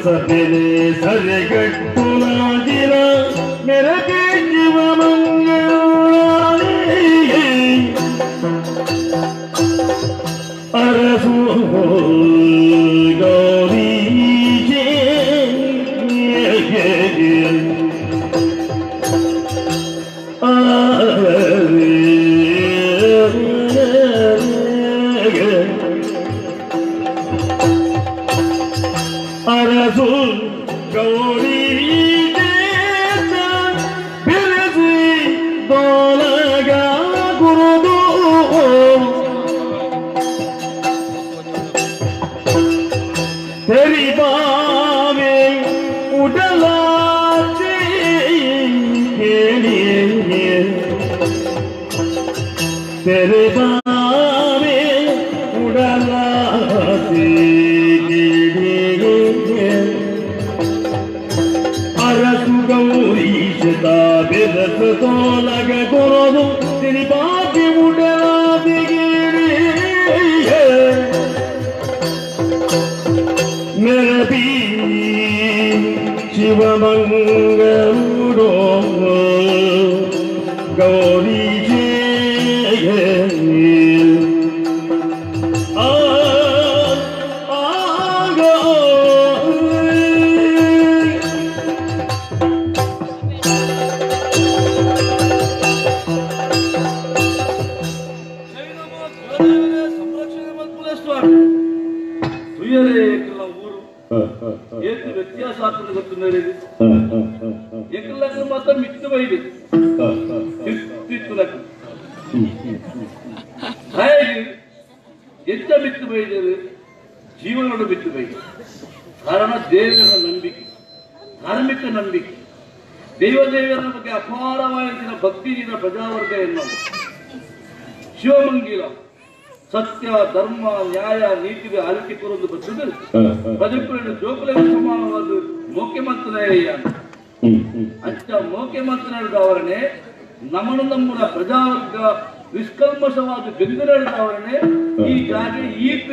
ಸಭೆಲೆ ಸರಿಗಟ್ಟುನಾದಿನ ಮೆರಗೆ ಶಿವಮಂಗಳೇ ಅರಸು ಗೌರಿ ಅರಸು ಗೌರಿ ಬಿರಸಿ ದೋಲಗ ಗುರುದು ತೆರಿ ಬಾವೆ ಉಡಲಾಚೆ ಹೇಳಿ ತೆರಿ ಬಾವೆ ಉಡಲಾಚೆ ಅರಸು ಗೌರೀಶದ ಬೆರಸು ತೋಲಗ ಕೊರದು ತಿರಿಬಾಬಿ ಉಡಲಾದಿಗಿರಿ ಮೆರಬಿ ಶಿವಮಂಗಳೂರೋ ಗೌರಿ ವ್ಯತ್ಯಾಸ ಆಗ್ತದೆ ಗೊತ್ತು ಎಕ್ಕಲಕ್ಕ ಮಾತ್ರ ಮಿತ್ತು ಬೈದೆ ತಿತ್ತುಲಕ್ಕ ಹಾಗೆ ಎಂತ ಮಿತ್ತು ಬೈದರು ಜೀವನೋಡು ಮಿತ್ತು ಬೈದೆ. ಕಾರಣ ದೇವರ ನಂಬಿಕೆ, ಧಾರ್ಮಿಕ ನಂಬಿಕೆ, ದೈವ ದೇವರ ಬಗ್ಗೆ ಅಪಾರವಾದ ಭಕ್ತಿಯಿಂದ ಪ್ರಜಾವರ್ಗ ಎನ್ನುವುದು. ಶಿವಮಂಗಿಲ ಸತ್ಯ ಧರ್ಮ ನ್ಯಾಯ ನೀತಿಗೆ ಆಳ್ವಿಕೆ ಕೊರೊಂದು ಬರ್ತದೆ. ಬದುಕುಗಳ ಜೋಕುಲೆಗೆ ಸಮಾನವಾದ ಮುಖ್ಯಮಂತ್ರಿ ಅಂಚ ಮುಖ್ಯಮಂತ್ರಿ ನಮ್ಮನು ನಮ್ಮನ ಪ್ರಜಾವರ್ಗ ನಿಷ್ಕಲ್ಮಶವಾದ ಬೆಂದಿನವರನ್ನೇ ಈ ಜಾಗೆ ಈತ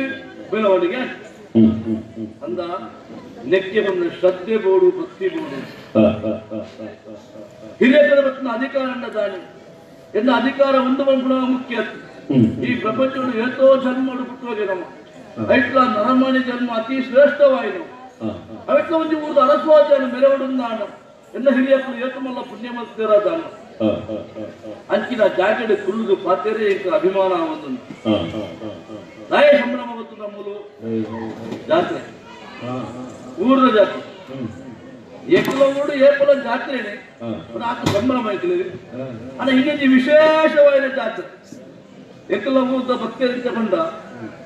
ಬೆಳವಣಿಗೆ ಅಂದ ನೆಕ್ಕೆ ಬಂದ ಶ್ರದ್ಧೆ ಬೋಡು ಭಕ್ತಿ ಬೋಡು ಹಿರಿಯರ ಬತ್ತಿನ ಅಧಿಕಾರ ದಾನಿ ಎನ್ನ ಅಧಿಕಾರ ಒಂದು ಗುಣ ಮುಖ್ಯ. ಈ ಪ್ರಪಂಚವನ್ನು ಏತೋ ಜನ್ಮ ಹುಟ್ಟುವಾಗೆ ನಮ್ಮ ಐಟ್ಲ ನರಮಾನಿ ಜನ್ಮ ಅತಿ ಶ್ರೇಷ್ಠವಾಯಿತು. ಅವೆಟ್ಲ ಒಂದು ಊರದ ಅರಸ್ವಾಚಾರ ಮೆರವಡುಂದಾನ ಎಲ್ಲ ಹಿರಿಯಕ್ಕಳು ಏತಮಲ್ಲ ಪುಣ್ಯ ಮಾಡ್ತಿರೋದಾನ ಅಂಚಿನ ಜಾಗಡೆ ಕುಳ್ಳುದು ಪಾತೆರೆ ಅಭಿಮಾನ ಒಂದು ರಾಯ ಸಂಭ್ರಮ ಗೊತ್ತು ನಮ್ಮದು ಜಾತ್ರೆ ಊರದ ಜಾತ್ರೆ ಏಕಲ ಊರು ಏಪಲ ಜಾತ್ರೆನೆ ಆತ ಸಂಭ್ರಮ ಐತಿ. ಅಲ್ಲ ಇನ್ನೊಂದು ವಿಶೇಷವಾದ ಜಾತ್ರೆ ಏಕಲ ಊರದ ಭಕ್ತರಿಂದ ಬಂದ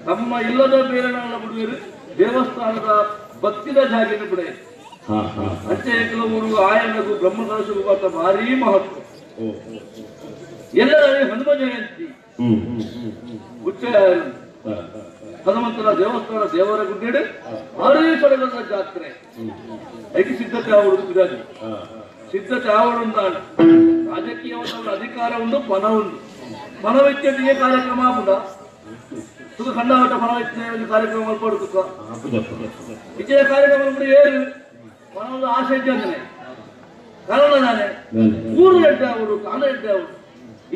ತಮ್ಮ ಇಲ್ಲದ ಬೇರೆನಾಳ ಬಿಡುವರು ದೇವಸ್ಥಾನದ ಭಕ್ತಿದ ಜಾಗಿನ ಬಿಡ ಅಂಚೆ ಏಕಲ ಊರು ಆಯನಗು ಬ್ರಹ್ಮಕಲಶಗೂ ಅಂತ ಭಾರೀ ಮಹತ್ವ. ಎಲ್ಲರ ಹನುಮ ಜಯಂತಿ ಉಚ್ಚ ಹನುಮಂತನ ದೇವಸ್ಥಾನ ದೇವರ ಗುಡ್ಡೆ ಭಾರೀ ಸೊಡಗದ ಜಾತ್ರೆ ಐತಿ. ಸಿದ್ಧತೆ ಆವಡು ಇದಾಗಿ ಸಿದ್ಧತೆ ಆವಡು ರಾಜಕೀಯವಾದ ಅಧಿಕಾರ ಉಂಟು ಪಣ ಉಂಟು ಪಣವೆಚ್ಚಟಿಗೆ ಕಾರ್ಯಕ್ರಮ ಆಪುಂಡ ಸುಖ ಖಂಡಾವಟ ಪಣವೆಚ್ಚ ಕಾರ್ಯಕ್ರಮ ಮಲ್ಪಡು ಸುಖ ಇಚ್ಚಿನ ಕಾರ್ಯಕ್ರಮ ಏರು ಪಣದ ಆಸೆ ಇದ್ದಾನೆ ಕಾರಣ ನಾನೇ ಊರು ಎಡ್ಡೆ ಅವರು ಕಾಣ ಎಡ್ಡೆ ಅವರು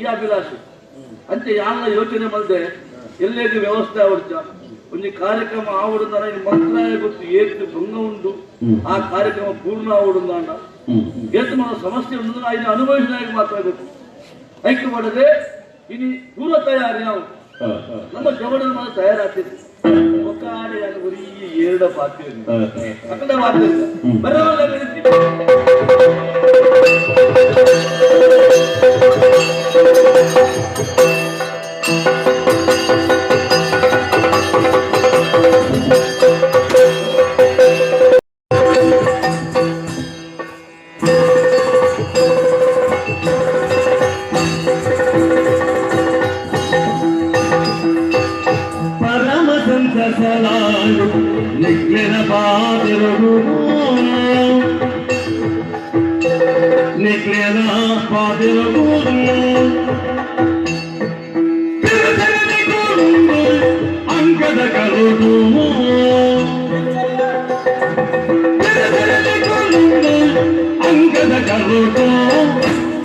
ಈ ಅಭಿಲಾಷೆ ಅಂತೆ ಯಾರ ಯೋಚನೆ ಮಲ್ದೆ ಎಲ್ಲೆಗೆ ವ್ಯವಸ್ಥೆ ಆವಡ್ಚ ಒಂದು ಕಾರ್ಯಕ್ರಮ ಆವಡು ಮಂತ್ರಾಲಯ ಗೊತ್ತು ಏತು ಭಂಗ ಉಂಟು ಆ ಕಾರ್ಯಕ್ರಮ ಪೂರ್ಣ ಆವಡುಂದಾಂಡ ಏತು మన ಸಮಸ್ಯೆ ಉಂಟು ఆయన ಅನುಭವಿಸಿದಾಗ ಮಾತ್ರ ಗೊತ್ತು. ಐಕ್ಯ ಮಾಡದೆ ಇನಿ ಪೂರ್ವ ತಯಾರಿ ನಾವು ನಮ್ಮ ಜವಡದ ಮಾತ್ರ ತಯಾರಾಗ್ತಿತ್ತು. ಒಕ್ಕಾಡೆ ಬರೀ ಏರಡ ಪಾತ್ರೆ ಅಕ್ಕಡ ಪಾತ್ರೆ ಬರವಲ್ಲ ಅಂಕದ ಕರುಡು ಕಲೋಟೋ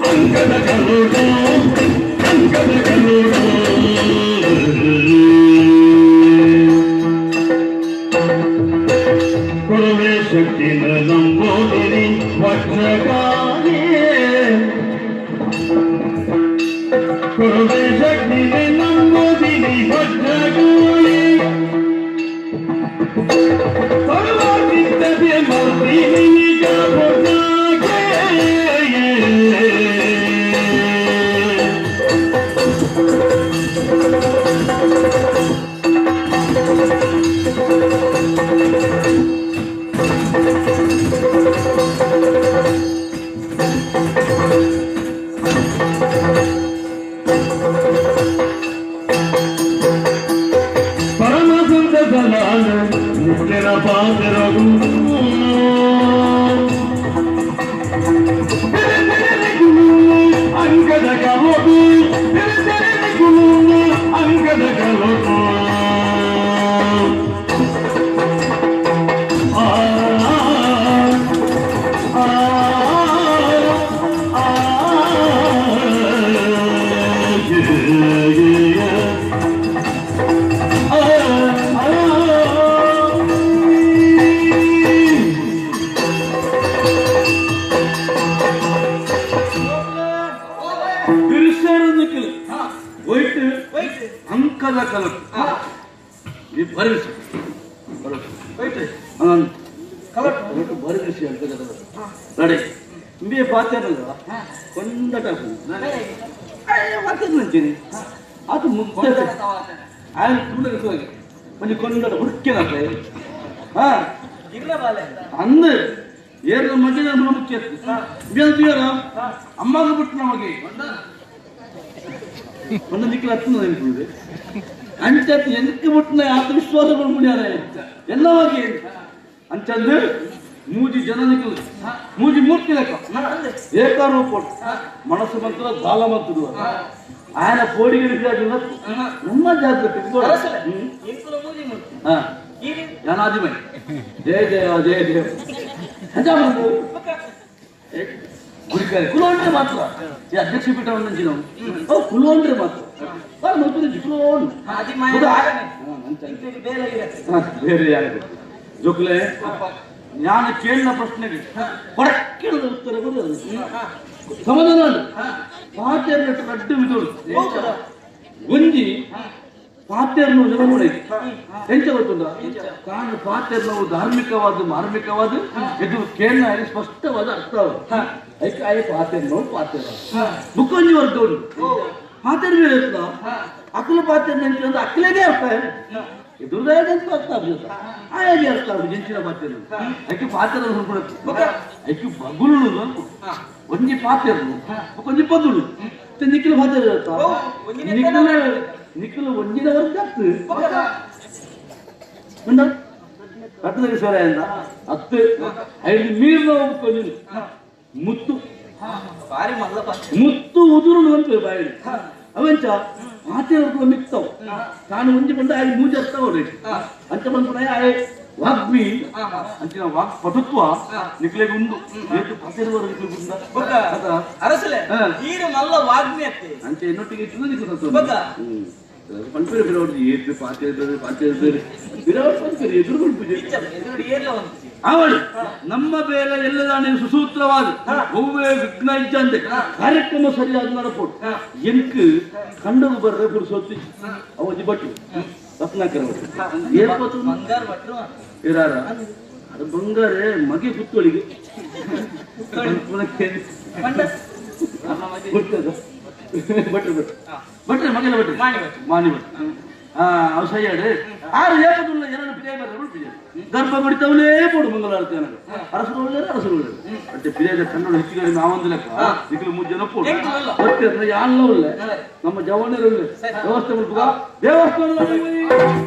ಅಂಗದ ಕಲೋಟೋ ಅಂಗದ ಕಲೋಟೋ ಕೊರವೆ ಶಕ್ತಿನ ನಂಬೋದಿನಿ ವಜ್ರಕಾಲಿ ಕೊರವೆ ಶಕ್ತಿನ ನಂಬೋದಿನಿ ವಜ್ರಕಾಲಿ ಸರ್ವಸಿದ್ಧತೆ ಮಲ್ಪಿನಿ ಜಾಬೋಜಾಗೆ ಅಂದು ಏರ ಮಧ್ಯೆ ಮುಖ್ಯ ಅಮ್ಮಗೆ ಬಿಟ್ಟು ನಮಗೆ ಒಂದು ದಿಕ್ಕಲು ಹತ್ತು ಅಂಚೆ ಎನ್ಕೆ ಬಿಟ್ಟು ಆತ್ಮವಿಶ್ವಾಸ ಪಡ್ಬಿಡ್ಯಾರೆ ಎಲ್ಲವಾಗಿ ಅಂಚಂದು ಮೂಜಿ ಜನ ನಿಕ್ಕಲು ಮೂಜಿ ಮೂರ್ತಿ ಲೆಕ್ಕ ಏಕಾರೂಪ ಮನಸ್ಸು ಮಂತ್ರ ದಾಲ ಮಂತ್ರ ఆయన కోడిగిరి ನಮ್ಮ ಜಾಗೃತಿ ಜನಾಧಿಮಯ ಜಯ ಜಯ ಜಯ ಜಯ ಗುಡಿಕಾರಿ ಕುಲೋಂಡ್ರೆ ಮಾತ್ರ ಈ ಅಧ್ಯಕ್ಷ ಪೀಠ ಒಂದಂಚಿನ ಕುಲೋಂಡ್ರೆ ಮಾತ್ರ ಕುಲೋಂಡ್ ಬೇರೆ ಯಾರು ಜೋಕ್ಲೆ ನಾನು ಕೇಳಿದ ಪ್ರಶ್ನೆಗೆ ಕೊಡಕ್ಕಿಳಿದ ಉತ್ತರ ಬರೋದು ಸಮಾಧಾನ ಪಾತೆರ್ನ ರಡ್ಡು ವಿಧೋಳು ಒಂಜಿ ಪಾತೆರ್ನ ಜನ ಎಂಚ ಗೊತ್ತುಂಡ ತಾನು ಪಾತೆರ್ನವು ಧಾರ್ಮಿಕವಾದ ಮಾರ್ಮಿಕವಾದ ಇದು ಕೇಳನ ಸ್ಪಷ್ಟವಾದ ಅರ್ಥ ಐಕೆ ಆಯ ಪಾತೆರ್ನವು ಪಾತೆರ ಬುಕ್ಕೊಂಜಿ ವರ್ಗವು ಪಾತೆರ್ ಬೇರೆ ಇರ್ತದ ಅಕಲ ಪಾತೆರ್ನ ಎಂಚ ಅಕ್ಕಲೇದೇ ಅರ್ಥ ಎದುರುದಾಯದಂತ ಅರ್ಥ ಆಗುತ್ತ ಆಯಾಗಿ ಅರ್ಥ ಆಗುದು ಎಂಚಿನ ಪಾತೆರ್ನ ಐಕೆ ಪಾತೆರ ಐಕೆ ಬಗುಲು ಒಂಜಿ ಪಾತೆರ್ನು ಒಂಜಿ ಬಗುಲು ನಿಖಿಲ ಪಾತೆರ ಇರುತ್ತ ನಿಖಿಲ ನಿಖಿಲ ಒಂಜಿನ ವರ್ಗ ಕಟ್ಟದ ಎಂದ ಹತ್ತು ಐದು ಮೀರ್ನ ಮುತ್ತು ಮುತ್ತು ಉದುರು ಅಂತ ಬಾಯಿ ಅವಂಚ ಪಾತೆರ್ನ ಮಿತ್ತವು ತಾನು ಒಂಜಿ ಬಂದ ಆಯ್ ಮೂಜಿ ಅರ್ಥವ ಅಂಚ ಬಂದ ಆಯ್ ವಾಗ್ಮಿ ಅಂಚಿನ ವಾಕ್ ಪಟುತ್ವ ನಿಕ್ಲೆಗ್ ಉಂಡು ಏತು ಪಾತೆರ್ವರ ನಿಕ್ಲೆಗ್ ಉಂಡ ಅರಸಲೆ ಈರು ಮಲ್ಲ ವಾಗ್ಮಿ ಅತ್ತೆ ಅಂಚೆ ಎನ್ನೊಟ್ಟಿಗೆ ಇಟ್ಟು ನಿಕ್ಲು ಪಂಪೇರು ಬಿರವಡ್ದು ಏತು ಪಾತೆರ್ಬೇರು ಪಾತೆರ್ಬೇರು ಬಿರವಡ್ ಪಂಪೇರು ಎದುರು ಪಂಪುಜೆ ಎದುರು ಏರ್ಲ ಒಂದು ಅವಳು ನಮ್ಮ ಬೇಲೆ ಎಲ್ಲದಾನೆ ಸುಸೂತ್ರವಾದ ಒವ್ವೇ ವಿಘ್ನ ಇಜ್ಜಂದೆ ಕಾರ್ಯಕ್ರಮ ಸರಿಯಾದ ನಡಪೋಡು ಎಂಕ್ ಕಂಡದು ಬರ್ರೆ ಪುರುಸೊತ್ತಿ ಅವಜಿ ಬಟ್ಟು ರತ್ನಾಕರ ಬಂಗಾರ ಭಟ್ರು ಇರಾರ ಅದು ಬಂಗಾರ ಮಗೆ ಕುತ್ತೊಳಿಗೆ ಭಟ್ರು ಭಟ್ರು ಭಟ್ರೆ ಮಗನ ಭಟ್ರು ಮಾನಿ ಭಟ್ರು ಅವು ಸಯ್ಯಾಡು ಆರು ಏಪದುಲ್ಲ ಎರಡು ಪಿಜೆ ಬರ್ರೆ ಪಿಜೆ ಗರ್ಭ ಬಡಿತವಲೇ ಪೋಡು ಮಂಗಳಾರತಿ ಅನ್ನೋದು ಅರಸರು ಒಳ್ಳೆಯರು ಅರಸರು ಒಳ್ಳೆಯರು అంటే ಪಿಜೆ ಕನ್ನಡ ಹೆಚ್ಚು ಕಡಿಮೆ ಆ ಒಂದು ಲೆಕ್ಕ ನಿಖಿಲ್ ಮೂರು ಜನ ಪೋಡು ಗೊತ್ತಿರ ಯಾಲ್ಲ ಒಳ್ಳೆ ನಮ್ಮ ಜವಾನರು ಒಳ್ಳೆ ದೇವಸ್ಥಾನ ದೇವಸ್ಥಾನ